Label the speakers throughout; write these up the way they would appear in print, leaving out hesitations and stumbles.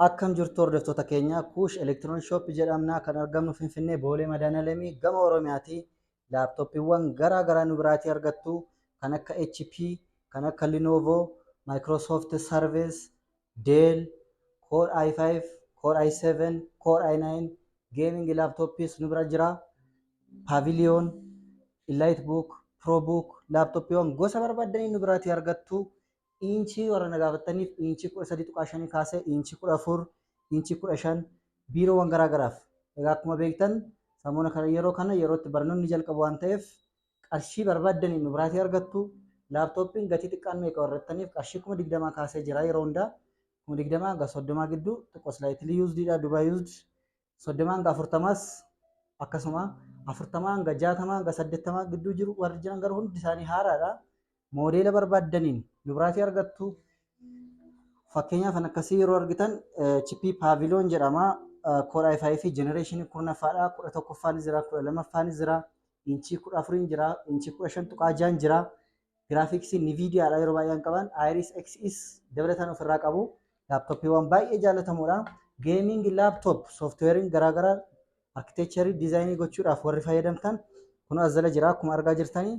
Speaker 1: Akkam jirtu hordoftoota keenya? Kuush Electronic Shop jedhamna. Kan argamnu Finfinnee, Boolee Madaanalemii gama Oromiyaati. Laaptooppiiwwan garaa garaa nu biraatii argattu, kan akka HP, kan akka Lenovo, Microsoft Surface, Dell, Core i5, Core i7, Core i9, gaming laptops nu bira jira. Pavilion, EliteBook, ProBook, laaptooppiiwwan gosa barbaaddanii nu biraatii argattu. Iinchii warra na gaafattaniif, iinchii 13.5 kaasee iinchii 14, iinchii 15, biiroowwan garaa garaaf. Egaa akkuma beektan samoona kana, yeroo kana yeroo itti barnoonni jalqabu waan ta'eef, qarshii barbaaddaniin nu biraatii argattu. Laaptooppiin gatii xiqqaan meeqa warrattaniif, qarshii 20,000 kaasee jira yeroo hundaa. 20,000 hanga 30 gidduu, xiqqoo slightly usedidha, Dubai used. 30 hanga 40s akkasuma, 40 hanga 60 hanga 80 gidduu jiru warri jiran garuu hundi isaanii haaraadha. Moodeela barbaaddaniin nu biraatii argattu. Fakkeenyaaf kan akkasii yeroo argitan HP Pavilion jedhama. Core i5 generation 10ffaadha. 11ffaanis jira, 12ffaanis jira, inchii 14 jira, inchii 15.6 jira. Giraafiksii Nvidiyaadha yeroo baay'een qaban. Iris X's dabalataan ofirraa qabu. Laaptooppiiwwan baay'ee jaallatamoodha. Gaming laptop, sooftiweeriin garaagaraa, architecture design gochuudhaaf warri fayyadamtan kun as jala jira akkuma argaa jirtanii.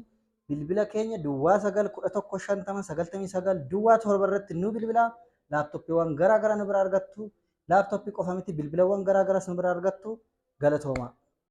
Speaker 1: Bilbila keenya 0911509907 irratti nu bilbila. Laaptooppiiwwan garaa garaa nu bira argattu. Laaptooppii qofa miti, bilbilawwan garaa garaas nu bira argattu. Galatooma.